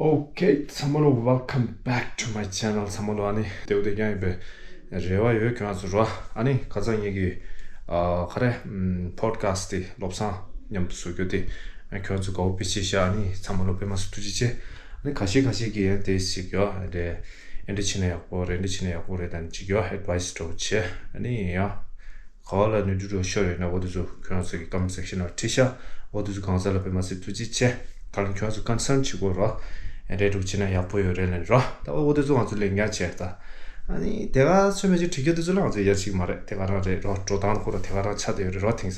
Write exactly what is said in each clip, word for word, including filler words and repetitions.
Okay, ཚང་མ་ལོ། welcome back to my channel. ཚང་མ་ལོ། ཨ་ནི་དེའུ་དེ་ཀྱང་ཡིན་པའི་རེ་བ་ཡོད། ཁྱོད་རང་ཚོ་རོ། ཨ་ནི་ཁ་སང་ངེད་ཀྱི་ཨ་ག་རེ་ཨམ་podcast དེ་བློ་བཟང་མཉམ་དུ་བཟོ་རྒྱུ་དེ་ཨ་ཁྱོད་རང་ཚོ་དགའ་པོ་དཔེ་ཆེ་ཤག་ཨ་ནི་ཚང་མ་ལོ་དཔེ་མ་སྲིད་ཐུགས་རྗེ་ཆེ། ཨ་ནི་ཁ་ཤས་ཁ་ཤས་ཀྱིས་ཡང་དེ་ཞིག་ཡོད་རེད། ཨེ་འདྲ་བྱས་ན་ཡག་པོ་རེད། ཨེ་འདྲ་བྱས་ན་ཡག་པོ་རེད། ད་ནི་ཅིག་ཡོད་advice འདྲ་བོ་བྱས། ཨ་ནི་ཡང་ག་བ་ལ་ནུས་འདྲི་འགྲོ་ཤོར་ཡོད་ན་འོ་དེ་ཚོ་ཁྱོད་རང་ཚོ་གི་comment section ནང་བྲིས་ཤག་འོ་དེ་ཚོ་གང་ཟག་ལ་དཔེ་མ་སྲིད་ཐུགས་རྗེ་ཆེ། ག་ལ་ཁྱོད་རང་ཚོ་concern བྱེད་དགོས་རོ། ཨེ་འདྲ་འདྲ་བོ་བྱས་ན་ཡག་པོ་ཡོད་རེད་ལབ་ནི་རོ། ད་འོ་དེ་ཚོ་ང་ཚོ་ལས་འགན་བྱས་ད། ཨ་ནི་དེ་ག་ཚོད་མེད་ཅིག་བྲིས་རྒྱུ་དེ་ཚོ་ལ་ང་ཚོ་ཡར་ཅིག་མ་རེད། དེ་ག་རང་རེད་རོ། འགྲོ་སྟངས་ཁོ་ར་དེ་ག་རང་ཆགས་བསྡད་ཡོད་རེད་རོ། དེང་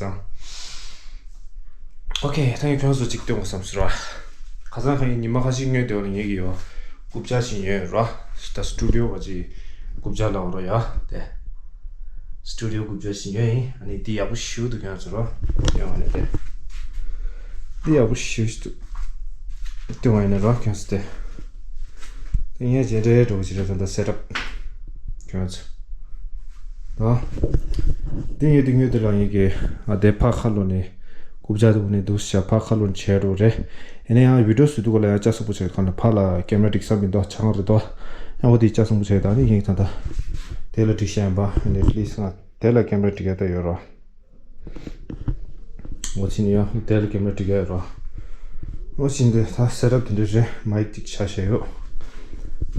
སང་Okay, ད་ངས་ཁྱོད་ཚོ་གཅིག་སྟོན་དགོས་བསམ་སོང་ར། ཁ་སང་ཁ་ཡིན་ཉི་མ་ཁ་ཤས་སྔོན་དེ་བ་ལ་ངེད་ཀྱི་ཡོ་རྐུབ་ཀྱག་ཞིག་ཉོས་ར། ད་སི་ཊུ་ཌི་ཡོ་བ་ཅིག་རྐུབ་ཀྱག་ལབ་ར་ཡ། དེ་སི་ཊུ་ཌི་ཡོ་རྐུབ་ཀྱག་ཞིག་ཉོས་ཡིན། ཨ་ནི་འདི་ཡག་པོ་ཞེ་པོ་འདུག་ཁྱོད་ཚོ་ར། ཡོང་བ་ནས་དེ་འདི་ཡག་པོ་ཞེ་པོ་ཞིག་འདུག་སྟོན་བ་ཡིན་ན་ར་ཁྱོད་ཚོ་དེ། དེ་ངས་རྗེས་འབྲེལ་འགྲོ་གི་རེད། ད་ལྟ་སེ་ཊབ་ཁྱོད་ཚོ། ཨ། འདི་ངས་འདི་ངོས་དེ་ལ་ངེད་ཀྱི་ཨ་དེ་ཕར་ཁ་ལོ་ནས་རྐུབ་ཀྱག་དེ་འོ་ནས་འདུག་ཤག་ཕར་ཁ་ལོ་ནས་བྱས་འགྲོ་རེད། ཡིན་ན་ཡང་བི་ཌི་ཡོ་བཟོ་དུས་སྐབས་ལ་ཡང་ལྕགས་སྲུང་པོ་བྱས་གང་ལ་ཕར་ལ་ཀེམ་ར་འགྲིག་ས་མི་འདུག་ཆང་རེད་དོ། ཡང་འོ་དེ་ལྕགས་སྲུང་པོ་བྱས་ད་ནི་ངས་ད་ལྟ་དེ་ལ་འགྲིག་ཤག་ཡིན་པ། ཨ་ནི་པི་ལི་སི་ང་དེ་ལ་ཀེམ་ར་འགྲིག་ཡ་ད་ཡོད་རོ། འོ་ཕྱིན་ཡང་དེ་ལ་ཀེམ་ར་འགྲིག་ཡ་རོ། འོ་ཕྱིན་དེ་ད་སེ་ཊབ་དེ་འདྲ་རེད། མའིག་ཅིག་ཆ་བཞག་ཡོད།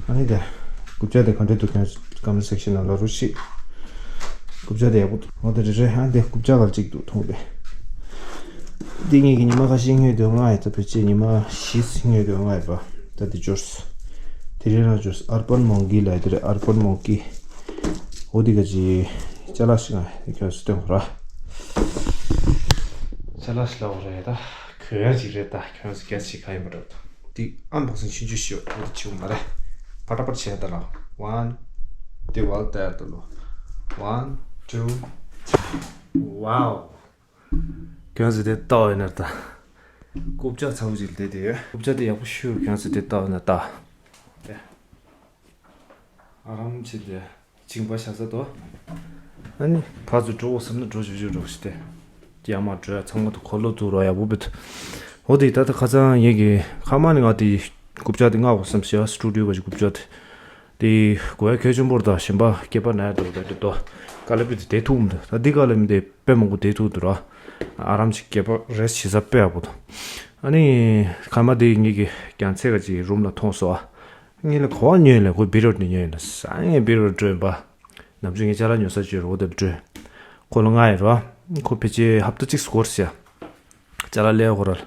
ཨ་ནི་དེ་རྐུབ་ཀྱག་དེ་ག་འདྲ་འདུག་ཀྱང་ཀོ་མེན་སེག་ཤན་ནང་ལ་རོ་ཞིག་རྐུབ་ཀྱག་དེ་ཡག་པོ་འདུག་འོ་དེ་འདྲ་རེད། ཨ་ནི་དེ་རྐུབ་ཀྱག་ག་ལ་གཅིག་འདུག་མཐོང་པས། འདི་ངེད་ཀྱི་ཉི་མ་ཁ་ཤས་སྔོན་དུ་ང་ཡི་ད་ཕལ་ཆེར་ཉི་མ་བཞི་སྔོན་དུ་ང་ཡི་པ་ད་དེ་འབྱོར། དེ་རིང་རང་འབྱོར། ཨར་པན་མོང་ཀི་ལ་དེ་རེད། ཨར་པན་མོང་ཀི། འོ་དེ་ག་ཅི་ཅ་ལག་ཞིག་ང་ཁྱོད་ཚོ་སྟོན་དགོས་ར། ཅ་ལག་ཞིག་ལ་འོ་རེད་ད། གོན་ཡ་ཅིག་རེད་ད། ཁྱོད་ཚོ་ག་ཅི་ག་ཡིན་པ་འགྲོ་ད། དེ་ཨན་བོག་སིང་ཆུང་ཆུང་ཞིག་ཡོད། འོ་དེ་བྱེད་དགོས་མ་རེད། ཕ་ཏྲ་པར་བྱས་ད་ལ། One, དེ་བལ་ཏེར་ད་ལོ། One, two, three. Wow. ཁྱོད་ཚོ་དེ་ལྟ་བ་ཡིན་ན་ད། རྐུབ་ཀྱག་ཚ་པོ་ཅིག་བསྡད་དེ་ཡོད། རྐུབ་ཀྱག་དེ་ཡག་པོ་ཞེ་པོ། ཁྱོད་ཚོ་དེ་ལྟ་བ་ཡིན་ན་ད། དེ། ཨ་རམ་བྱས་ཏེ་བྱིངས་པ་བཞག་ས་དོ། ཨ་ནི་ཕར་ཚུར་འགྲོ་དགོས་བསམ་ན་འགྲོ་བཞུགས་བཞུགས་འགྲོ་ཞིག་སྟེ། ཡར་མར་འགྲོ་ཡ་ཚང་མ་དུ་འཁོར་ལོ་བཙུགས་རོགས་ཡག་པོ་བུད། འོ་དེ་ད་ལྟ་ཁ་སང་ངེད་ཀྱི་ཁ་མ་ནི་ང་དེ་རྐུབ་ཀྱག་དེ་མངགས་དགོས་བསམ་ཤེས། ཨ་སི་ཊུ་ཌི་ཡོ་ག་ཅིག་རྐུབ་ཀྱག་དེ། དེ་གོ་ཡ་གལ་ཆེན་པོ་རེད་ད། གཞན་པ་སྐེད་པ་ན་ཡ་འདུག་རེད་དོ། དཀའ་ལས་བུད་དེ་བསྡད་ཐུབ་མི་འདུག་ད་འདི་དཀའ་ལས་མི་འདུག་དཔེ་མང་པོ་བསྡད་ཐུབ་འདུག་ར། ཨ་རམ་ཅིག་སྐེད་པ་རེ་སི་བྱེད་ས་དཔེ་ཡག་པོ་འདུག་ཨ་ནི་ཁ་མ་དེ་ངེད་ཀྱི་རྒྱང་ཚད་ག་ཅིག་རུམ་ལ་མཐོང་སོང་ཨ། ངས་ལ་གོ་བ་ཉོས་ལ་ཁོ་བི་རོ་ནས་ཉོས་ལ་སང་ངས་བི་རོ་སྤྲོད་པ། ནམ་རྒྱུན་ངས་ཅ་ལག་ཉོ་ས་བཅོས་རོགས་དེ་སྤྲོད། ཁོ་ལ་ང་ཡི་རོ། ཁོ་ཕལ་ཆེར་ཧབ་ཏ་གཅིག་སྐོར་ཟེར། ཅ་ལག་ལས་ཁོ་ར།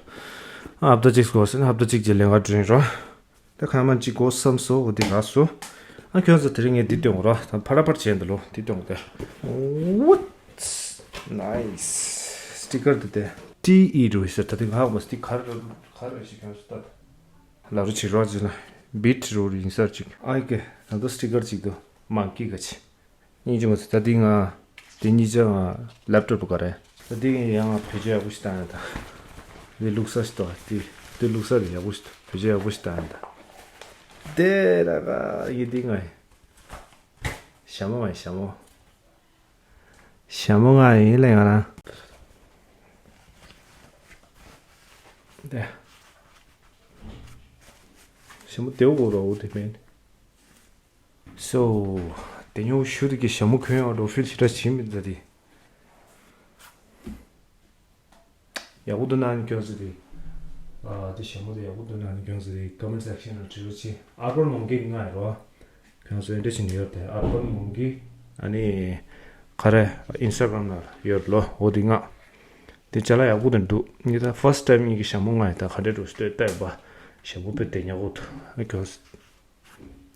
ཨ་ཧབ་ཏ་གཅིག་སྐོར་ཟེར་ན་ཧབ་ཏ་གཅིག་གི་ལས་ཀ་སྤྲོད་རོ། ད་ཁ་མ་གཅིག་གོ་བསམ་སོ་འོ་དེ་རག་སོ། ཨ་ཁྱོད་ཚོ་དེ་རིང་ངས་འདི་སྟོན་རོ། ད་ཕ་ར་པར་བྱས་འདི་ལོ་འདི་སྟོན་དེ། What? Nice. སི་ཊི་ཀར་དེ་དེ། ཊི་ཨི་རུ་ཟེར་ད་དེ་ང་ཧ་གོ་སི་ཊི་ཀར་ག་རེ་ཞིག་ཁྱོད་ཚོ་ལྟ། ལ་རུ་ཆིག་རོ་ཅི་ན་བིཊ་རུ་རིང་སར་ཅིག་ཨའི་ཀེ་ད་དུ་སི་ཊི་ཀར་ཅིག་དུ་མང་ཀི་ག་ཆི། གཉིས་ཅི་མ་ཚི་ད་དི་ང་དེ་གཉིས་ཅ་ང་ལེབ་ཊོབ་ག་རེ། ད་དི་ང་ཡང་བེད་སྤྱོད་ཡག་པོ་ཞིག་བཏང་ཡ་ད། དེ་ལུགས་ས་ཞིག་ཏོ་དེ་དེ་ལུགས་ས་དེ་ཡག་པོ་ཞིག་བེད་སྤྱོད་ཡག་པོ་ཞིག་བཏང་ཡ་ད། དེ་ར་ག་ཡི་དི་ང་ཡི་ཞྭ་མོ་ང་ཡི་ཞྭ་མོ། ཞྭ་མོ་ང་ཡིན་ལེ་ང་རང་། དེ། ཞྭ་མོ་དེའུ་གོ་རོ་འུ་དེ་མེད། སོ། དེ་ཉོ་ཤུ་དེ་གི་ཞྭ་མོ་གོན་ཡོང་འགྲོ་ཕིལ་ཞིག་ར་བྱིན་མི་འདུག་དེ། ཡག་པོ་འདུག་ན་ནི་ཁྱོད་ཚོ་དེ། ཨ་དེ་ཞྭ་མོ་དེ་ཡག་པོ་འདུག་ན་ནི་ཁྱོད་ཚོ་དེ་ཀོ་མེན་སེག་ཤན་ནང་བྲིས་རོགས་བྱེད། ཨར་པན་མོང་ཀི་ང་ཡོད་རོ། ཁྱོད་ཚོ་འདྲ་ཞིག་ཡོད་དེ་ཨར་པན་མོང་ཀི། ཨ་ནི། ག་རེ། ཨིན་སི་ཊ་གྷ་རམ་ནང་ཡོད་ལོ་འོ་དེ་ང་། དེ་ཅ་ལག་ཡག་པོ་དེ་འདུག་ངས་ད་ཕར་སི་ཊི་ཊའིམ་ངེད་ཀྱི་ཞྭ་མོ་ང་ཡི་ད་ག་འདྲས་འགྲོ་སྟོད་ལྟ་ཡོད་པ། ཞྭ་མོ་དཔེ་དེ་ཉག་གོ་ཐུ་ཨ་ཁྱོད།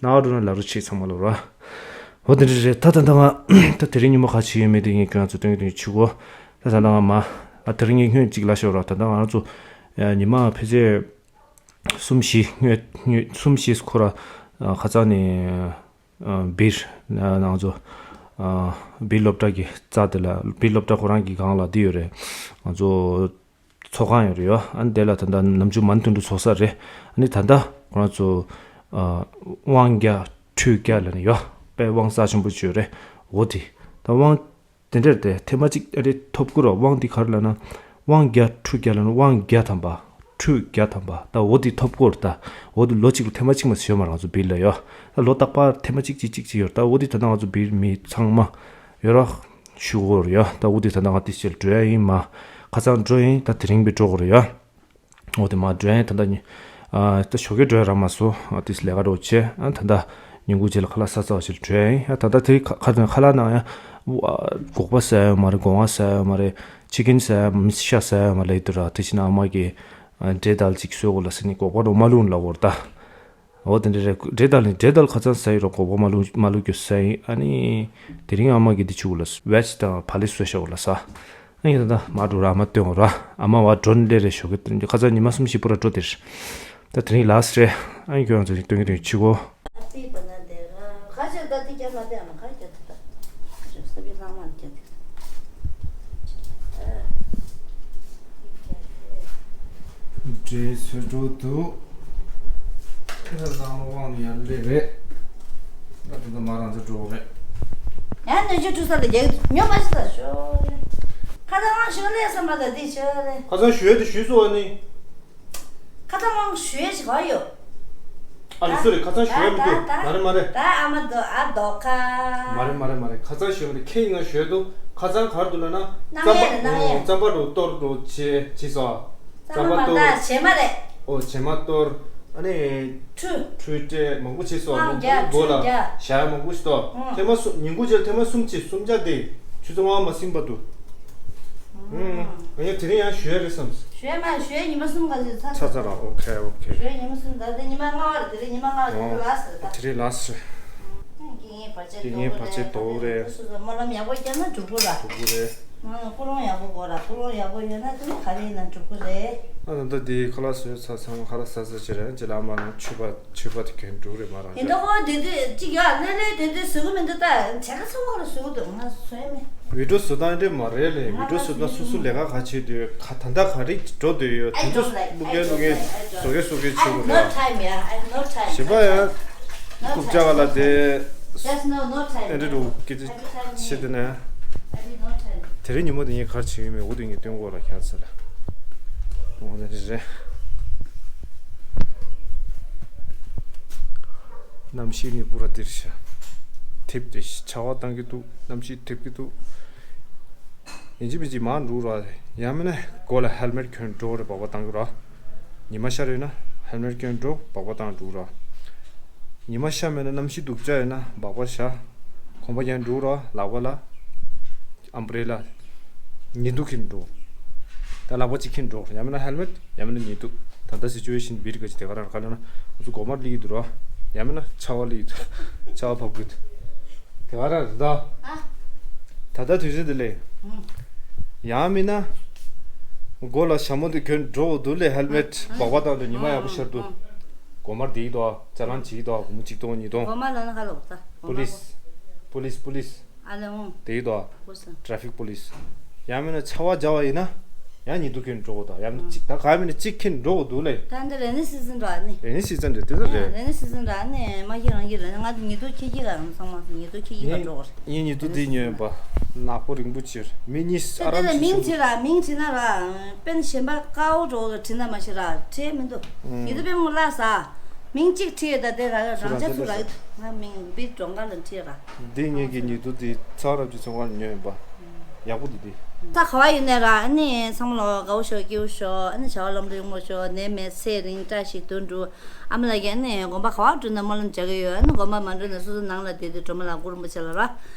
ན་བ་འགྲོ་ན་ལ་རུ་ཆེ་ཚང་མ་ལོ་ར། འོ་དེ་འདྲ་རེད། ད་ད་ད་ང་ད་དེ་རིང་ཉི་མ་ཁ་ཆེ་ཡོད་མེད་དེ་ངས་ཁྱོད་ཚོ་སྟོན་གྱི་དོན་ཆུ་གོ་ད་ད་ད་ང་མ་ཨ་དེ་རིང་ངས་སྔོན་གཅིག་ལ་ཤོར་ར། ད་ད་ང་ཚོ་ཉི་མ་ཕལ་ཆེར་གསུམ་བཞི་སྔོན་སྔོན་གསུམ་བཞི་ཁོ་ར་ཁ་ཚ་ནས་བིར་ང་ཚོ་བིར་སློབ་གྲྭ་གི་རྩ་དེ་ལ་བིར་སློབ་གྲྭ་ཁོ་རང་གི་སྒང་ལ་འདི་ཡོད་རེད། ང་ཚོ། ཚོགས་ཁང་ཡོད་རེད་ཡོ། ཨ་ནི་དེ་ལ་ད་ལྟ་ནམ་རྒྱུན་མ་ནི་དུང་དུ་ཚོགས་ས་རེད། ཨ་ནི་ད་ལྟ་ཁོ་རང་ཚོ་ཨ་དབང་རྒྱ་ཁྲུས་རྒྱ་ལ་ནི་ཡོ། དཔེ་དབང་རྩ་ཆེན་པོ་བྱོས་རེད། འོ་དེ་ད་དབང་དེ་འདྲར་དེ་ཐེངས་མ་གཅིག་ཨ་རེ་ཐོབ་ཀུ་རོ། དབང་འདི་ག་རེ་ལ་ན་དབང་རྒྱ་ཁྲུས་རྒྱ་ལ་ན་དབང་བརྒྱ་ཐམ་པ། ཁྲུ་བརྒྱ་ཐམ་པ་ད་འོ་དེ་ཐོབ་གོ་ར། ད་འོ་དེ་ལོ་གཅིག་ལ་ཐེངས་མ་གཅིག་མ་ཞོན་མ་རང་ཚོ་བིར་ལ་ཡོད། ད་ལོ་རྟག་པར་ཐེངས་མ་གཅིག་གཅིག་གཅིག་གཅིག་ཡོད། ད་འོ་དེ་ད་ལྟ་ང་ཚོ་བིར་མི་ཚང་མ་ཡོད་ར་ཞུ་གོ་ར་ཡོད། ད་འོ་དེ་ད་ལྟ་ང་དེ་ཕྱིར་འགྲོ་ཡ་ཡིན། མ་ཁ་སང་འགྲོ་ཡིན། ད་དེ་རིང་བིར་འགྲོ་གོ་ར་ཡོད། འོ་དེ་མ་འགྲོ་ཡིན། ད་ལྟ་ཉི་ཨ་ད་ཞོགས་ཀས་འགྲོ་ཡ་རག་མ་སོང་། ཨ་དེ་ལས་ཀ་འགྲོ་བྱས། ཨ་ད་ལྟ་ཉིན་གུང་རྗེས་ལ་ཁ་ལག་ཟ་ཚར་བ་ཞིག་འགྲོ་ཡ་ཡིན། ཨ་ད་ལྟ་དེ་ཁ་ཁ་ཁ་ལག་ནང་ཡ་སྒོག་པ་ཟ་ཡ་མ་རེད། སྒོ་ང་ཟ་ཡ་མ་རེད། ཅི་ཀིན་ཟ་ཡ་མི་ཤ་ཟ་ཡ་མ་ལེ་དུ་ར། དེ་བཞིན་ཨ་མ་གི་འབྲས་དལ་ཅིག་གསོལ་གོ་ལ་ཟེར་ནི་སྒོག་པ་རུ་མ་ལུང་ལ་འོར་ད། འོ་དེ་འདྲ་རེད། འབྲས་དལ་ནི་འབྲས་དལ་ཁ་ཚང་ཟ་ཡི་རོ། སྒོག་པ་མ་ལུ་མ་ལུ་རྒྱུ་ཟ་ཡི། ཨ་ནི་དེ་རིང་ཨ་མ་གི་འདི་ཆུ་ལ་ཝེ་ཇི་དང་བག་ལེབ་བཟོས་ཤོག་ལ་ཟ། ཨ་ནི་ད་ལྟ་མ་འགྲོ་ར། ཨ་མ་སྟོན་འོ་ར། ཨ་མ་བ་འགྲོ་ནི་ལེ་རེ་ཞོགས་ཀས་ཁ་ཚང་ཉི་མ་གསུམ་བཞི་པོ་ར་འགྲོ་དེར། ད་དེ་རིང་ལ་སི་རེད། ཨ་ནི་ཁྱོད་རང་ཚོ་སྟོན་གི་དེ་ཆུ་གོ། ཁ་ཆེ་ད་དེ་རྒྱབ་ལ་དེ་ཨ་མ་ཁ་རྒྱབ་དེ་ད། ས་བི་ལྷག་མ་རྒྱབ་དེ། འདྲེ་ཚོས་འགྲོ་འདུག་ཁྱེད་ཚོ་ཚང་མ་དབང་ནས་ཡར་སླེབས་རེད། ད་དེ་ཚོ་མ་རང་ཚོ་འགྲོ་རེད། ཡང་ནུ་ཆུ་ཁྲུ་ས་ལ་རྒྱག་ཉོ་མ་ཤི་ད་ཤོ་རེད། ཁ་ཚང་དབང་ཞོ་ལས་བསམ་པ་ད་དེ་ཤོ་རེད། ཁ་ཚང་ཞོ་དེ་ཞུས་སོ་ཨ་ནི། ཁ་ཚང་དབང་ཞོ་ཞིག་ག་ཡོད། ཨ་ནི་སུ་རེད། ཁ་ཚང་ཞོ་མི་འདུག་ད་མ་རེད་མ་རེད། ད་ཨ་མ་འདུག་ཨ་མདོག་ཁ། མ་རེད་མ་རེད་མ་རེད། ཁ་ཚང་ཞོ་མི་འདུག་ཁྱེད་ཡིན་ན་ཞོ་འདུག་ཁ་ཚང་གར་འདུག་ལབ་ན། རྣམ་གཡས་རེད། རྣམ་གཡས། རྩམ་པ་རུ་གཏོར་རུ་བྱེད་བྱེད་སོ། རྩམ་པ་མ་ད་བྱེ་མ་རེད། ཨོ་བྱེ་མ་གཏོར། ཨ་ནི་ཁྲུ་ཁྲུ་སྤྲད་མང་པོ་བྱེད་སོ། དབང་རྒྱ་མགོ་ལ་ཁྲུ་རྒྱ། ཞག་མང་པོ་ཞིག་ཏོ། ཨང་། ཐེངས་མ་སུ་ཉིན་གུང་རྗེས་ཐེངས་མ་གསུམ་གཅིག་གསུམ་ཆ་དེ་ཆུ་ཚོད་ལྔ་མ་ཟིན་པ་དུ། ཨང་། ཨང་། ཨ་ཡ་དེ་རིང་ཡང་ཞུ་ཡ་རེད་བསམ། ཞུ་ཡ་མ་ཞུ་ཡ་ཉི་མ་གསུམ་ག་ཚོད་ཚར་ཚར་ཚར་ར། ཨོ་ཁེ་ཨོ་ཁེ། ཞུ་ཡ་ཉི་མ་གསུམ་ད་དེ་ཉི་མ་ལྔ་བ་རེད། དེ་རིང་ཉི་མ་ལྔ་བ་རེད། ཨོ་དེ་ལ་སི་རེད་ད། དེ་རིང་ལ་སི་རེད། ངའི་བར་ཆད་དེ་ངའི་བར་ཆད་དོག་རེད། སོ་སོ་སྨོན་ལམ་ཡག་པོ་བརྒྱབ་ན་འགྲུབ་གོ་ར། འགྲུབ་གོ་རེད། ང་ཀུན་སློང་ཡག་པོ་དགོས་ར། ཀུན་སློང་ཡག་པོ་ཡོད་ན་དེ་ནི་ག་རེ་ཡིན་ན་འགྲུབ་གོ་རེད། ཨ་ད་ལྟ་དེ་ཁ་ལག་བཟོས་ཚར་ཚང་མ་ཁ་ལག་ཟ་ཟ་བྱེད་ར། ཅི་ལ་མ་ལ་མཆོད་པ་མཆོད་པ་དེ་གྱོན་འགྲོ་རེད་མ་རང་ཡིན་ད་ཁོ་དེ་དུས་གཅིག་ཡོད་ལྷོད་ལྷོད་དེ་དུས་བཟོ་གི་མི་འདུག་ད་བྱ་དགའ་ཚ་བོ་ལ་བཟོ་གི་འདུག་ང་བཟོ་ཡ་མེད། བི་ཌིའོ་བཟོ་སྟངས་འདྲེ་མ་རེད་ལེ། བི་ཌིའོ་བཟོ་སྟངས་སོ་སོ་ལས་ཀ་ག་བྱེད་དུས་ག་ད་ལྟ་ག་རེ་འགྲོ་འདོད་ཡོད་དེ་ཚོ་སློབ་རྒན་སློབ་རྒན་བཟོ་གི་བཟོ་གི་བྱེད་དགོས་རེད། གཞན་པ་ཡང་རྐུབ་ཅག་ག་ལ་དེ་ཨེ་འདྲེ་རུ་སྐད་ཆ་བཤད་དེ་ནས་དེ་རིང་ཉིན་མོ་དེ་ངས་ག་རེ་བྱེད་ཀྱི་མེད། འོ་དེ་ངས་སྟོན་དགོས་ར་ཁྱད་ཚ་ལ། འོ་དེ་རེད། གནམ་གཤིས་ནི་པུ་ར་འདིར་ཤ། ཐེབས་ཏེ་ཆར་པ་བཏང་གི་འདུག་གནམ་གཤིས་ཐེབས་ཀྱི་འདུག་ཡིན་གཅིག་མིན་གཅིག་མར་འགྲོ་ར། ཡང་མིན་ན་མགོ་ལ་ཧེལ་མེཊ་གྱོན་འགྲོ་རེ་སྦག་སྦག་བཏང་གི་ར། ཉི་མ་ཤར་ཡོད་ན་ཧེལ་མེཊ་གྱོན་འགྲོ་སྦག་སྦག་བཏང་འགྲོ་ར། ཉི་མ་ཤར་མེད་ན་གནམ་གཤིས་སྡུག་ཅག་ཡོད་ན་སྦག་སྦག་བཞག་གོམ་པ་རྒྱག་འགྲོ་ར། ལག་པ་ལ་ཨམ་བྷི་རེ་ལ། ཉི་གདུགས་ཁྱེར་འགྲོ། ད་ལག་པ་གཅིག་ཁྱེར་འགྲོ། ཡང་མིན་ན་ཧེལ་མེཊ་ཡང་མིན་ན་ཉི་གདུགས། ད་ལྟ་སི་ཅུ་ཨེ་ཤན་བིར་ག་ཅི་དེ་ག་རང་ག་ལ་ན་ང་ཚོ་སྒོ་མར་སླེབས་ཀྱི་འདུག་ར། ཡང་མིན་ན་ཆར་པ་སླེབས་ཀྱི་འདུག་ཆར་པ་བབས་ཀྱི་འདུག་དེ་ག་རང་རེད་ད། ཨ། ད་ལྟ་དུས་ཚོད་འདི་ལས། ཨང་། ཡང་མིན་ན་མགོ་ལ་ཞྭ་མོ་འདི་གྱོན་འགྲོ་འདུག་ལས་ཧེལ་མེཊ་ཨང་། སྦག་སྦག་བཏང་འདུག་ཉི་མ་ཡག་པོ་ཤར་འདུག་ཨང་། སྒོ་མར་བསྡད་ཀྱི་འདུག་ཅ་ལང་བྱེད་ཀྱི་འདུག་སྒོར་མོ་གཅིག་སྟོང་ཉིས་སྟོང་། སྒོར་མོ་ལ་ན་ག་ལ་འོ་ད་སྒོར་མོ། པུ་ལིས། པུ་ལིས་པུ་ལིས། ཨ་ལེ་འོང་། དེ་ཡི་དོ། ཧུ་སང་། ཊེ་ཕིག་པུ་ལིས། ཡང་མིན་ན་ཆར་པ་བརྒྱབ་པ་ཡིན་ན། ཡང་ཉི་གདུགས་ཁྱེར་འགྲོ་དགོས་དང་ཡང་མིན་ན་གཅིག་ད་ག་མིན་ན་གཅིག་ཁྱེར་འགྲོ་དགོས་འདུག་ལེ། ད་འདི་རེ་ནི་སི་ཛན་འགྲོ་ཨ་ནི། རེ་ནི་སི་ཛན་རེད་དེ་ཚོ་རེད། རེ་ནི་སི་ཛན་འགྲོ་ཨ་ནི་མ་ཁྱེར་རང་ཁྱེར་རེ་ནི་ང་ཉི་གདུགས་ཁྱེར་གྱི་ག་རང་ཚང་མ་ཉི་གདུགས་ཁྱེར་གྱི་ག་འགྲོ་དགོས། ངས་ཉི་གདུགས་འདི་ཉོས་ཡིན་པ། ནག་པོ་རིང་པོ་ཆེར་མི་གཉིས་ཨ་རམ་དེ་ཆེ་མིང་ཆུང་བྲིས་ར་མིང་བྲིས་ན་ར། དཔེ་ཞེན་པ་དཀར་པོ་འགྲོ་གི་བྲིས་ན་མ་ཤེས་ར་བྲིས་མི་འདུག་ཉི་གདུགས་དཔེ་མོ་ལ་ས། མིང་གཅིག་བྲིས་ཡོད་ད་དེ་ར་རང་ཅག་ཚུར་ར་ཡོད་ང་མིང་བིར་གྲོང་ཁ་ལ་བྲིས་ར། འདི་ངེད་ཀྱི་ཉི་གདུགས་འདི་ཚ་རབ་ཀྱི་ཚོང་ཁང་ཉོས་ཡིན་པ། ཡག་པོ་འདུག་འདི། ས་ག་བ་ཡིན་ནས་ར་ཨ་ནི་ཚང་མ་ལོ་དགའ་བོ་ཤོག་སྐྱིད་པོ་ཤོག་ཨ་ནི་བྱ་བ་ལམ་འགྲོ་ཡོང་བ་ཤོག་ནད་མེད་ཚེ་རིང་བཀྲ་ཤིས་དོན་འགྲུབ། ཨ་མ་ལགས་ཀྱིས་ཨ་ནི་དགོན་པ་ག་བ་འགྲོ་ན་སྨོན་ལམ་རྒྱག་གི་ཡོད། ཨ་ནི་དགོན་པ་མ་འགྲོ་ན་སོ་སོ་ནང་ལ་བསྡད་དུས་སྒྲོལ་མ་ལགས་གུ་རུ་རིན་པོ་ཆེ་ལ་ར་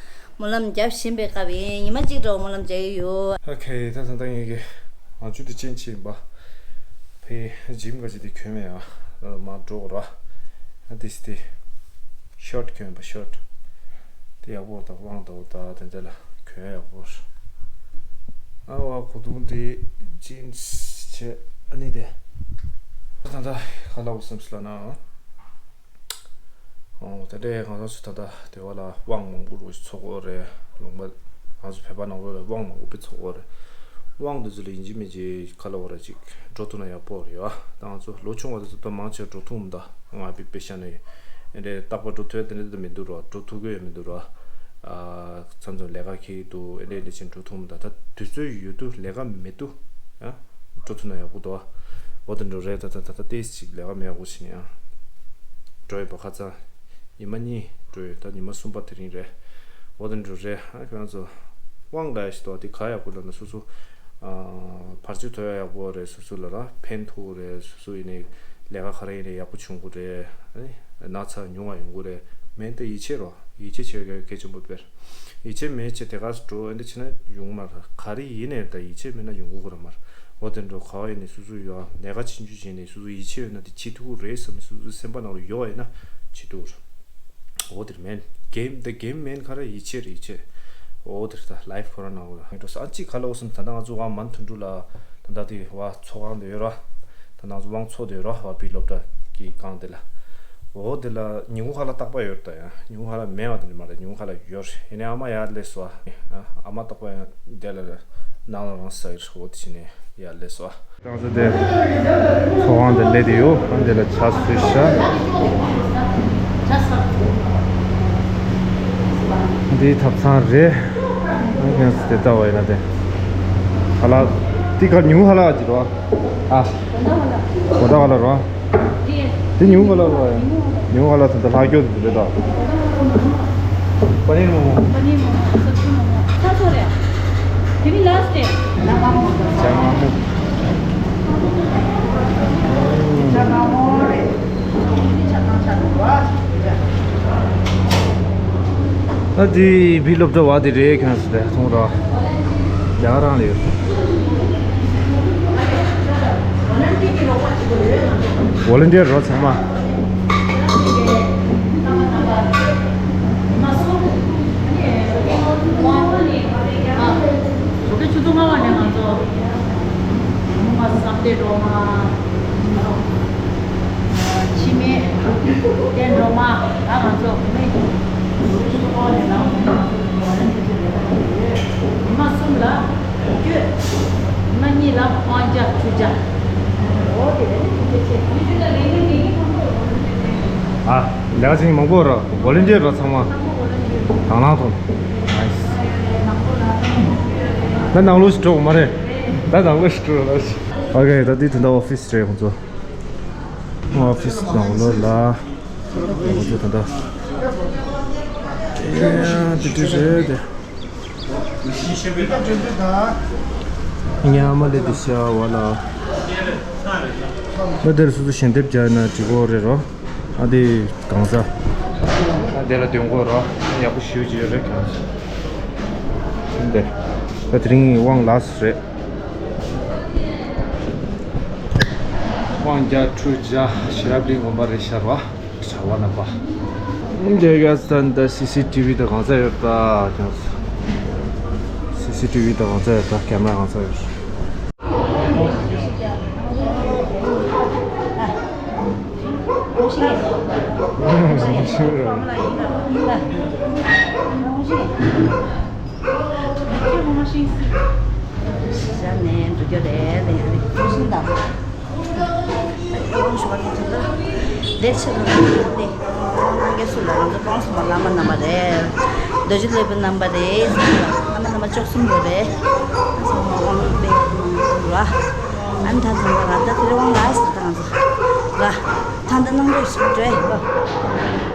སྨོན་ལམ་རྒྱབ་བཞིན་པའི་སྐབས་ཡིན། ཉི་མ་གཅིག་འདྲ་བོ་སྨོན་ལམ་རྒྱག་གི་ཡོད། ཨོ་ཁེ། ད་ད་ལྟ་ངེད་ཀྱི་ང་ཚོ་དེ་ཅན་ཆེ་ཡིན་པ། ཕའི་ཇིམ་ག་ཅི་དེ་གྱོན་མེད་ཨ། མ་འགྲོ་ར། ཨ་དེ་སི་དེ། ཤར་ཊི་གྱོན་པ་ཤར་ཊི། དེ་ཡག་པོ་ད་དབང་དོ་ད་དེ་འདྲ་ལ་གྱོན་ཡག་པོ། ཨ་བ་གོ་དུང་དེ་ཇིན་སི་བྱས་ཨ་ནི་དེ། ད་ད་ག་ལ་འོ་སེམས་ལ་ན། ཨོ་ད་ལྟའི་ང་རང་ཚོ་ད་ལྟ་དེ་བ་ལ་དབང་མང་པོ་རུ་ཚོགས་འོ་རེད། ལུང་པ་ང་ཚོ་བོད་པ་ནང་ལོགས་ལ་དབང་མང་པོ་པའི་ཚོགས་འོ་རེད། དབང་དེ་ཚོ་ལ་ཡིན་གཅིག་མིན་གཅིག་ག་ལ་འོ་ར་ཅིག་འགྲོ་ཐུབ་ན་ཡག་པོ་རེད་ཡ། ད་ང་ཚོ་ལོ་ཆུང་བ་དེ་ཚོ་ད་མང་ཆེ་འགྲོ་ཐུབ་མི་འདུག་ང་པི་པེ་ཤ་ནས་ཨེ་འདྲས་རྟག་པར་འགྲོ་ཐུབ་ཡ་དེ་འདྲས་ད་མི་འདུག་ར། འགྲོ་ཐུབ་ཀྱི་ཡོད་མི་འདུག་ར། ཨ་མཚམས་མཚམས་ལས་ཀ་འཁེལ་འདུག་ཨེ་འདྲས་འདྲས་ཅིག་འགྲོ་ཐུབ་མི་འདུག་ད་དུས་ཚོད་ཡོད་དུས་ལས་ཀ་མེད་དུས་ཡ་འགྲོ་ཐུབ་ན་ཡག་པོ་འདུག་འོ་དེ་འདྲ་རེད། ད་ད་ད་ད་ཏོག་ཙམ་ཅིག་ལས་ཀ་མེད་པ་ཅིག་ཡིན་ཡང་འགྲོ་ཡོད་པ། ཁ་སང་ཉི་མ་གཉིས་འགྲོ་ཡོད། ད་ཉི་མ་གསུམ་པ་དེ་རིང་རེད། འོ་དེ་འདྲ་རེད། ཨ་ཁྱོད་རང་ཚོ་དབང་འདྲ་ཞིག་འདུག་དེ་ག་ཡག་པོ་ལབ་ན་སོ་སོ་ཨ་བར་ཆད་ཐོབ་ཡག་ཡག་པོ་རེད། སོ་སོ་ལ་ར་ཕན་ཐོགས་རེད། སོ་སོ་ཡིན་ནའི་ལས་ཀ་ག་རེ་ཡིན་ནའི་ཡག་པོ་བྱུང་གི་རེད། ཨ་ནི་ན་ཚ་ཉུང་བ་ཡོང་གི་རེད། མེད་ན་ད་ཡིད་ཆེས་རོགས། ཡིད་ཆེས་བྱེད་དགོས་གལ་ཆེན་པོ་དཔེར། ཡིད་ཆེས་མེད་བྱས་དེ་ག་སེ་འགྲོ་ཨེ་འདྲ་བྱས་ན་ཡོང་མ་རེད། ག་རེ་ཡིན་ནའི་ད་ཡིད་ཆེས་མེད་ན་ཡོང་གི་རེད་མ་རེད། འོ་དེ་འདྲ་ག་བ་ཡིན་ནའི་སོ་སོ་ཡོད་ཨ། ལས་ཀ་ཆུང་ཆུང་བྱས་ནའི་སོ་སོ་ཡིད་ཆེས་ཡོད་ན་དེ་བྱེད་ཐུབ་ཀྱི་རེད་བསམ་ནས་སོ་སོའི་སེམས་པ་ནང་ལ་ཡོད་ཨ་ཡིན་ན་བྱེད་ཐུབ་ཀྱི་རེད། འོ་དེ་རེད། མེན་གེམ་ད་གེམ་མེན་ག་རེ་ཡིད་ཆེས་རེད་ཡིད་ཆེས། འོ་དེ་རེད། ད་ལའིབ་ཁོ་རང་ནང་ལ་ངས་འགྲོ་ས་ཨ་ཅིག་ག་ལ་འོ་སོང་། ད་ལྟ་ང་ཚོ་ཝང་མན་ཐུན་ཀྲུ་ལ་ད་ལྟ་དེ་བ་ཚོགས་ཁང་དེ་ཡོད་ར། ད་ང་ཚོ་ཝང་ཚོགས་དེ་ཡོད་ར། བ་བི་སློབ་གྲྭ་གི་སྒང་དེ་ལ། འོ་དེ་ལ་ཉིན་གུང་ཁ་ལག་རྟག་པར་ཡོད་རེད། ད་ཡང་ཉིན་གུང་ཁ་ལག་མེད་པ་དེ་འདྲ་མ་རེད། ཉིན་གུང་ཁ་ལག་ཡོད་རེད། ཡིན་ནའི་ཨ་མ་ཡར་སླེབས་སོང་ཨ། ཨ་མ་རྟག་པར་ཡང་དེ་ལ་ནང་ལ་རང་ཟ་གི་རེད། འོ་དེ་བྱས་ནས་ཡར་སླེབས་སོང་ཨ། ད་ང་ཚོ་དེ་ཚོགས་ཁང་དེ་སླེབས་བསྡད་ཡོད། ཨ་འདི་ལ་ཇ་བཟོས་ཤག་འདི་ཐབ་ཚང་རེད། ཨ་ཁྱེད་ཚོ་དེ་ལྟ་བ་ཡིན་ན་དེ་ཁ་ལག་འདི་ག་ཉིན་གུང་ཁ་ལག་ཅིག་རེད་བ། ཨ། གོ་ད་ག་ལ་རོ། དེ་ཉུང་ག་ལ་རོ། ཉུང་ག་ལ་ད་ལྟ་ལྷག་སྐྱོ་དེ་རེད་ད། པ་ནིར་མོ་མོ། པ་ནིར་མོ་མོ། སབ་ཇི་མོ་མོ། ཚ་ཚོ་རེད། དེ་ནི་ལ་སི་ཊི་རེད། ཇ་མང་མོ། ཇ་མང་མོ་རེད། དེ་ནི་ཇ་ཐང་ཆ་རུ་བ། ད་དེ་བི་སློབ་གྲྭ་བ་དེ་རེད། ཁྱོད་ཚོ་དེ་མཐོང་ར། རྒྱ་གར་རང་ལ་ཡོད། ཝོ་ལན་ཊི་ཡར་རོ་ཚང་མ། ལོ་ཀེ་ཆུ་ཚོད་ལྔ་པ་ནས་ང་ཚོ་མུ་མ་བསམ་གཏན་སྒྲོལ་མ། འཆི་མེད་བསྟན་སྒྲོལ་མ། ད་ང་ཚོ་བུད་མེད་ཀྱི་ལོ་ཀེ་ཆུ་ཚོད་ལྔ་པ་ནས་ནང་ང་ཚོ་ཉི་མ་ལན་ཆེ་ཆེ་ལས་ཀ་བྱེད་ཀྱི་ཡོད། ཉི་མ་གསུམ་ལ་སྐྱོད། ཉི་མ་གཉིས་ལ་དབང་རྒྱལ་ཁྲུས་རྒྱལ། འོ་དེ་རེད། ཐུགས་རྗེ་ཆེ། ཨ། ལས་ཀ་བྱེད་མཁན་མང་པོ་ར། ཝོ་ལན་ཊི་ཡར་ར་ཚང་མ། དང་བླངས་ཐོག་ནས། ད་ནང་ལོགས་ཤིག་འགྲོ་དགོས་མ་རེད། ད་ནང་ལོགས་ཤིག་འགྲོ་ར་ཤིག་ཨོ་ཁེ། ད་འདི་ད་ལྟ་ཨོ་ཕི་སི་རེད་ཁོང་ཚོ། ཨོ་ཕི་སི་ནང་ལོགས་ལ། ཁོང་ཚོ་ད་ལྟ། ཡ་དེ་དུས་རེད་དེ། ཉ་མ་ལེ་དེ་ཤ་བ་ལ། ད་དེར་སོ་སོ་ཞལ་འདེབས་རྒྱག་ན་འགྲིག་གོ་རེད་རོ། ཨ་དེ་གང་ཟ། ཨ་དེ་ལ་དོན་གོ་རོ། ཡག་པོ་ཞུ་ཅི་ཡོད་རེད་གང་ཟ། དེ་ད་དེ་རིང་དབང་ལགས་རེད། དབང་རྒྱལ་ཁྲུས་རྒྱལ་ཤེས་རབ་གླིང་དགོན་པ་རེད་ཤག་རོ། བྱ་བ་རྣམ་པ། འདི་ག་ས་ད་སི་སི་ཊི་ཝི་ད་གང་ས་ཡོད་ད་ཀྱང་། སི་སི་ཊི་ཝི་ད་གང་ས་ཡོད་ད། ཀེམ་ར་གང་ས་ཡོད། དབང་ཞུ་བ་དེ་ཚོ་ལ་ལེགས་བཤད་ལ་ངོ་སྤྲོད་དེ་དབང་གནང་མཁན་སུ་ལ་ང་ཚོ་སྤང་གསུམ་པ་བླ་མ་རྣམ་པ་རེད། རྡོ་རྗེ་སློབ་དཔོན་རྣམ་པ་རེད། བླ་མ་རྣམ་པ་བཅུ་གསུམ་པོ་རེད། ཚང་མ་དབང་སྤེལ་གནང་ར། ཨ་ནི་ད་ཚང་མ་ར་ད་དེ་རིང་དབང་ལ་སི་ད་ང་ཚོ་ར་ད་འདི་གནང་རོགས་ཞིག་འདྲེ་ར།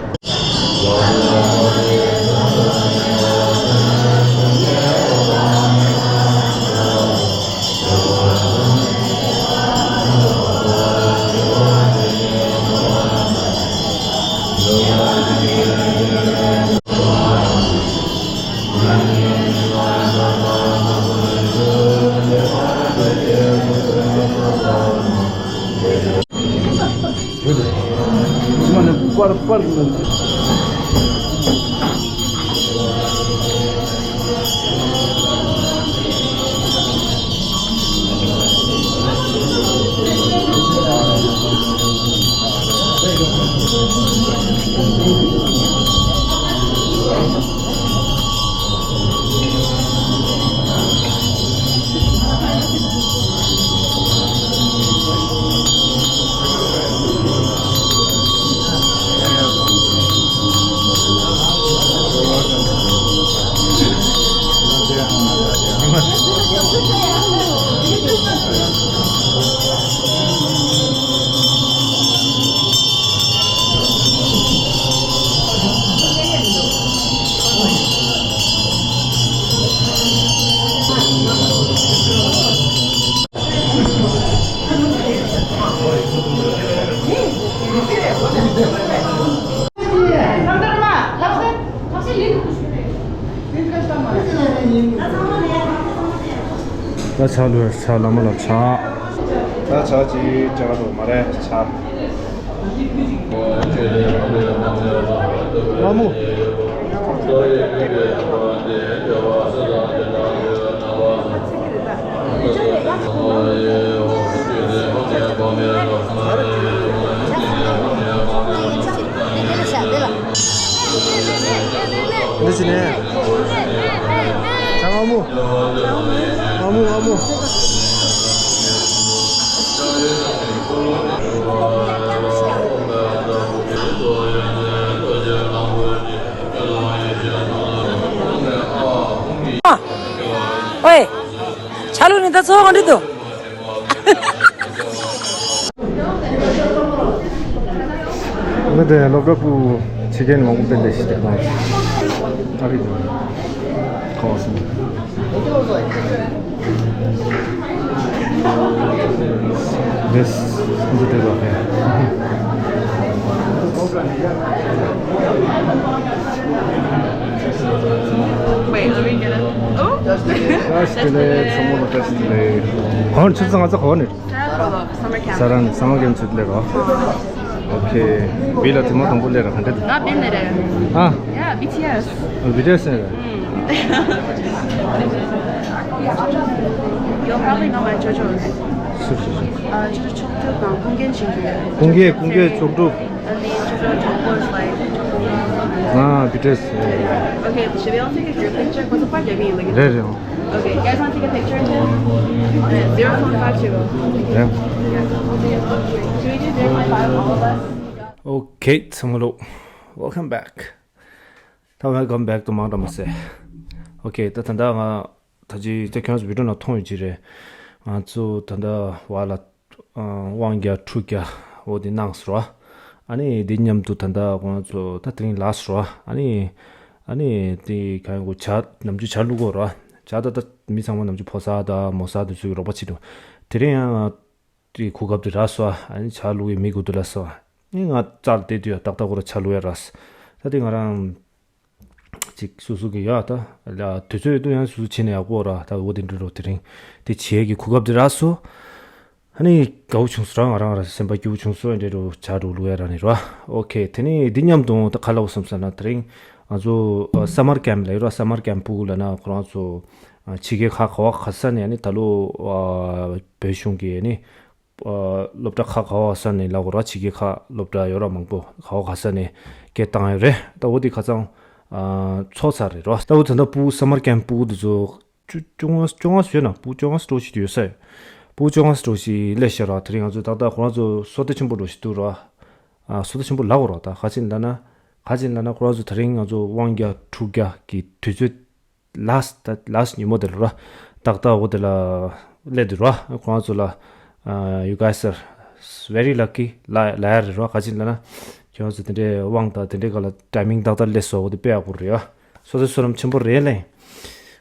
ད་ཆ་ལུས་ཆ་ལ་མ་ལ་ཆ། ད་ཆ་ཅི་ཅ་རོ་མ་རེད་ཆ། ལ་མོ། འདི་ཟེར་ནས། ང་མོ། ང་མོ། ང་མོ། ཨ། ཨོའེ། ཆ་ལུགས་ནི་ད་ཚོ་གང་འདྲ་འདུག་ང་དེ་སློབ་གྲྭ་སྤུ་ཕྱི་རྒྱལ་མང་པོ་སྤེལ་ཏེ་ཞིག་དེ་གང་ཨ་རིག་གང་སོང་། This འདི་དེ་ལོ་ཕེ། Wait, let me get it. Oh, བཀྲ་ཤིས་བདེ་ལེགས། ཚང་མ་ལ་བཀྲ་ཤིས་བདེ་ལེགས། གང་ཆུ་ཚང་ང་ཚོ་ག་བ་ནས། Summer camp. ས་རན་སམ་མར་ཀེམ་ཚུད་ལེ་རོ། ཨོ་ཁེ། བི་ལ་དེ་མ་དང་པོ་ལེ་ར་ག་འདྲ་འདུག་ང་བི་ལེ་རེད། ཨ། Yeah, B T S. ཨ། བི་ཏི་ཨེ་སི་ནས་རེད། You'll probably know my JoJo's. སུ་རེད། ཨ། JoJo་ཕྱོགས་སྒྲུབ་དང་ཀུན་མཁྱེན་ཆོས་སྒྲོན། ཀུན་མཁྱེན་ཀུན་མཁྱེན་ཕྱོགས་སྒྲུབ། And then JoJo་Jungkook is like. ཨ། བི་ཏི་ཨེ་སི། Okay, should we all take a group picture? What's the point? I mean, like. རེད་རེད། Okay, you guys want to take a picture too? Uh, zero point five two. Yeah. Should we do zero point five, all of us? Okay, ཚང་མ་ལོ། Welcome back. ད་welcome back to མང་དྲགས་མ་ཟེར། Okay, ད་ད་ལྟ་ང་ད་ཅི་ད་ཁྱོད་ཚོ་བི་ཌིའོ་ནང་མཐོང་ཡོད་ཀྱི་རེད། ང་ཚོ་ད་ལྟ་བ་ལ་ཨ། དབང་རྒྱལ་ཁྲུས་རྒྱལ་འོ་དེ་གནང་སོང་ར། ཨ་ནི་དེ་མཉམ་དུ་ད་ལྟ་ཁོང་ཚོ་ད་དེ་རིང་ལ་སོང་ར། ཨ་ནི་ཨ་ནི་དེ་ག་ཡང་གོ་ཇ་ནམ་རྒྱུན་ཇ་བླུག་གོ་ར། ཇ་ད་ད་མི་ཚང་མ་ནམ་རྒྱུན་ཕོ་གསར་དང་མོ་གསར་དེ་ཚོ་གི་རོགས་པ་བྱེད་འདུག་དེ་རིང་ཡང་དེ་གོ་སྐབས་དེ་རག་སོང་། ཨ་ནི་ཇ་བླུག་གི་མི་དགོས་འདུག་ལབ་སོང་། ཨ་ནི་ང་རྩར་བསྡད་དུས་ཡང་ཏག་ཏག་ཁོ་ར་ཇ་བླུག་ཡ་རག་སོང་། ད་དེ་ང་རང་ཅིག་སོ་སོ་གི་ཡ་ད་ལ་དུས་ཚོད་ཡོད་དུས་ཡང་སོ་སོ་བྱས་ན་ཡག་པོ་ར། ད་འོ་དེ་འདྲ་རོ། དེ་རིང་དེ་བྱེད་ཀྱི་གོ་སྐབས་དེ་རག་སོང་། ཨ་ནི་དགའ་བོ་བྱུང་སོང་ར། ང་རང་ར་སེམས་པ་སྐྱིད་པོ་བྱུང་སོང་། འདྲ་རོ་ཇ་རུ་བླུག་ཡ་རག་ནི་ར། ཨོ་ཁེ། དེ་ནི་འདི་མཉམ་དུ་ད་ག་ལབ་བསམ་ས་ན་དེ་རིང་ང་ཚོ་ཨ་སམ་མར་ཀེམ་ལ་ཡོད་ར། སམ་མར་ཀེམ་སྤུ་གུ་ལ་ན་ཁོ་རང་ཚོ་ཨ་ཕྱི་རྒྱལ་ཁག་ག་བ་ག་ས་ནས་ཨ་ནི་ད་ལོ་ཨ་བོད་གཞུང་གི་ཨ་ནི་ཨ་སློབ་གྲྭ་ཁག་ག་བ་ས་ནས་ལ་གོ་ར། ཕྱི་རྒྱལ་ཁག་སློབ་གྲྭ་ཡོད་ར་མང་པོ་ག་བ་ག་ས་ནས་སྐད་བཏང་ཡོད་རེད། ད་འོ་དེ་ཁ་ཚང་ཨ་ཚོགས་ཚར་རེད་ར། ད་འོ་ད་ལྟ་སྤུ་གུ་སམ་མར་ཀེམ་སྤུ་གུ་དེ་ཚོ་བཅོ་བཅོ་ལྔ་བཅོ་ལྔ་ཟེར་ན་སྤུ་གུ་བཅོ་ལྔ་སྤྲོ་ཞིག་ཡོད་ས་ཡོད། སྤུ་གུ་བཅོ་ལྔ་སྤྲོ་ཞིག་སླེབས་ཤག་ར། དེ་རིང་ང་ཚོ་ཏག་ཏག་ཁོ་རང་ཚོ་བསོད་བདེ་ཆེན་པོ་འགྲོ་ཞིག་འདུག་ར། ཨ་བསོད་བདེ་ཆེན་པོ་ལབ་དགོས་ར། ད་ག་ཅིག་ལབ་ན་ག་ཅིག་ལབ་ན་ཁོ་རང་ཚོ་དེ་རིང་ང་ཚོ་དབང་རྒྱལ་ཁྲུས་རྒྱལ་གྱི་དུས་ཚོད་last ད་last ཉིན་མོ་དེ་ལ་ར། ཏག་ཏག་འོ་དེ་ལ་སླེབས་འདུག་ར། ཁོ་རང་ཚོ་ལ་ཨ་you guys are very lucky ལ་ལ་ཡ་རེད་ར། ག་ཅིག་ལབ་ན་ཁྱོད་ཚོ་དེ་འདྲའི་དབང་དང་དེ་འདྲའི་ག་ལ་ཊའི་མིང་ཏག་ཏག་སླེབས་སོང་། འོ་དེ་དཔེ་ཡག་པོ་རེད་ཡ། སོ་སོའི་བསོད་ནམས་ཆེན་པོ་རེད་ལེ།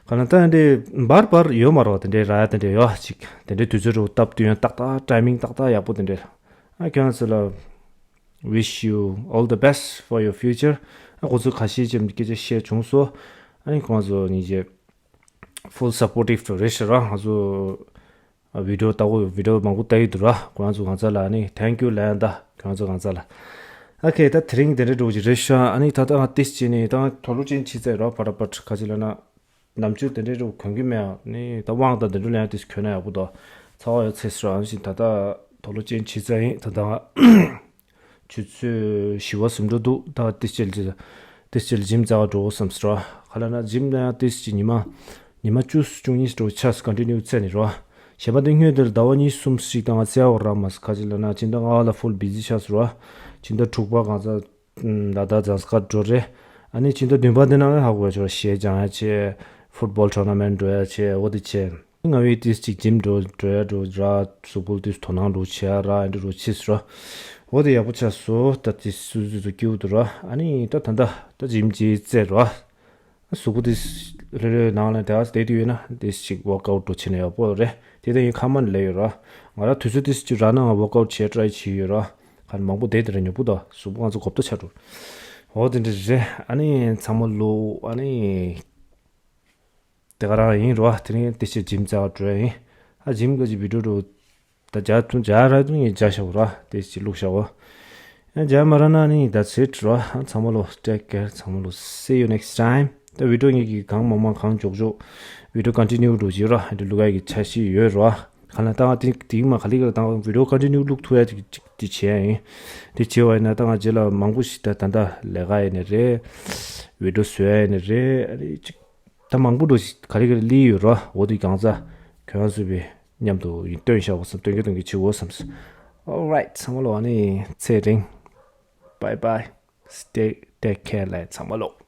ག་ན་ད་འདི་འབར་འབར་ཡོད་མ་རེད་པ། དེ་འདྲའི་ར་ཡ་དེ་འདྲའི་ཡོད་ཅིག་དེ་འདྲའི་དུས་ཚོད་རུ་སྟབས་བསྟུན་ཡང་ཏག་ཏག་ཊའི་མིང་ཏག་ཏག་ཡག་པོ་དེ་འདྲའི། ཨ་ཁྱོད་ཚོ་ལ་wish you all the best for your future. ཨ་ཁོ་ཚོ་ཁ་ཤས་ཀྱིས་སྐད་ཆ་བཤད་བྱུང་སོང་། ཨ་ནི་ཁོང་ཚོ་ཉིད་ཀྱི་full supportive རེད་ཤག་ར། ང་ཚོ་ཨ་བི་ཌིའོ་ལྟ་གོ་བི་ཌིའོ་མང་པོ་ལྟ་ཡི་འདུག་ར། ཁོང་ཚོ་གང་ཚ་ལ་ཨ་ནི་thank you ལབ་ཡ་ད་ཁོང་ཚོ་གང་ཚ་ལ། ཨ་ཁེ། ད་དེ་རིང་དེ་འདྲ་འགྲོ་གི་རེད་ཤག་ཨ་ནི་ད་ལྟ་ང་ཏིས་བྱས་ནས་ད་ང་དོགས་སློང་ཅན་བྱས་ཚར་ར། ཕ་ར་པ་ཁ་ཅིག་ལབ་ན། ནམ་རྒྱུན་དེ་འདྲའི་རུ་གོན་གི་མེད་ཨ། ནི་ད་དབང་དང་དེ་འདྲ་ལེན་དུས་གོན་ན་ཡག་པོ་འདུག་ཚ་བ་ཡོད་ཚེ་སྲ་བཞིན་ད་ལྟ་དོགས་སློང་ཅན་བྱས་ཚར་ཡིན། ད་ལྟ་ང་ཆུ་ཚོད་བཞི་པ་ཟིན་འགྲོ་འདུག་ད་ཏི་སྐྱེལ་ཏི་སྐྱེལ་ཇིམ་རྩ་བ་འགྲོ་བསམ་སྲ་བ། ག་ལ་ན་ཇིམ་ན་ཡང་ཏི་སྐྱེལ་ཉི་མ་ཉི་མ་བཅུ་གསུམ་བཅུ་གཉིས་འགྲོ་ཆགས་སུ་continue རྩེ་ནི་རོ། ཞེས་པ་འདི་སྔོན་དེར་ཟླ་བ་གཉིས་གསུམ་ཞིག་དང་ང་རྩེ་བ་རག་མ་སོང་། ཁ་ཅིག་ལ་ན་སྤྱི་ཟླ་ལྔ་པ་ལ་full busy ཆགས་སོང་ར། སྤྱི་ཟླ་དྲུག་པ་གང་ཚ་ལ་དྭགས་ཛངས་དཀར་འགྲོ་རེད། ཨ་ནི་སྤྱི་ཟླ་བདུན་པ་འདི་ནང་ལ་ཧ་གོ་བ་ཆོག་གཞས་སྦྱང་ཡ་ཆེ། ཕུཊ་བོལ་ཊོར་ན་མེན་འགྲོ་ཡ་ཆེ། འོ་དེ་ཆེ། ང་བའི་ཏིས་ཅིག་ཇིམ་འགྲོ་འགྲོ་ཡ་འགྲོ་ར། གཟུགས་པོ་ཏིས་དོ་སྣང་འགྲོ་བྱེད་ཡ་ར། ཨ་འདྲ་འགྲོ་ཆེ་སོ་ར། འོ་དེ་ཡག་པོ་ཆགས་སོ། ད་ཏིས་སུ་སུ་སུ་སྐྱིད་པོ་འདུག་ར། ཨ་ནི་ད་ད་ད་ད་ཇིམ་ཅིག་རྩེ་ར། གཟུགས་པོ་ཏིས་ལྷོད་ལྷོད་ནང་ལ་དེ་བ་དེ་དུས་ཡོད་ན་ཏིས་ཅིག་ཝོག་ཨའུཊ་འགྲོ་བྱེད་ན་ཡག་པོ་རེད། དེ་ད་ཡིན་ཁ་མ་ལས་ཡོད་ར། ང་ར་དུས་ཚོད་ཏིས་ཅིག་རག་ན་ང་ཝོག་ཨའུཊ་བྱེད་ཊ་རའི་བྱེད་ཡོད་ར། ག་ནི་མང་པོ་བསྡད་དེ་ར་ཉོ་པོ་ད་གཟུགས་པོ་ང་ཚོ་གོབ་ཏོ་ཆགས་འགྲོ། འོ་དེ་འདྲ་རེད། ཨ་ནི་ཚང་མ་ལོ་ཨ་ནི་དེ་ག་རང་ཡིན་རོ། དེ་རིང་དེ་ཕྱིར་ཇིམ་རྩེ་བ་འགྲོ་ཡིན། ཨ་ཇིམ་ག་ཅིག་བི་ཌིའོ་འགྲོ། ད་རྒྱ་ཐུང་རྒྱ་ར་ཐུང་ཡིན་རྒྱ་ཤ་བོ་ར་དེ་ཅིག་བླུགས་ཤ་བོ། ཡང་རྒྱ་མ་ར་ན་ནི་that's it རོ། ཚང་མ་ལོ་take care ཚང་མ་ལོ་see you next time། ད་བི་ཌིའོ་ངེད་ཀྱི་གང་མང་མང་གང་མགྱོགས་མགྱོགས་བི་ཌིའོ་continue འགྲོ་བྱེད་རོ། འདི་བླུག་ཡ་གི་འཆར་གཞི་ཡོད་རོ། ག་ལ་ད་དེ་དེ་མ་ག་ལི་ག་ད་བི་ཌིའོ་continue བླུག་ཐུབ་ཡ་ཅིག་ཅིག་དེ་བྱས་ཡིན། དེ་བྱས་པ་ཡིན་ན་ད་ང་རྗེས་ལ་མང་པོ་ཞིག་ད་ད་ད་ལས་ཀ་ཡིན་ནི་རེད། བི་ཌིའོ་བཟོ་ཡ་ཡིན་ནི་རེད། ཨ་ནི་ཅིག་ད་མང་པོ་འགྲོ་ཞིག་ག་ལི་ག་ལི་ཡོད་རོ། འོ་དེ་གང་ཚ་ཁྱོད་རང་ཚོས་པའི་མཉམ་དུ་ཡིན་སྟོན་ཤ་བོ་བསམ་སྟོན་གི་སྟོན་གི་ཆི་བོ་བསམ། Alright ཚང་མ་ལོ་ཨ་ནི་ཚེ་རིང་། Bye bye། Stay take care ལ་ཚང་མ་ལོ།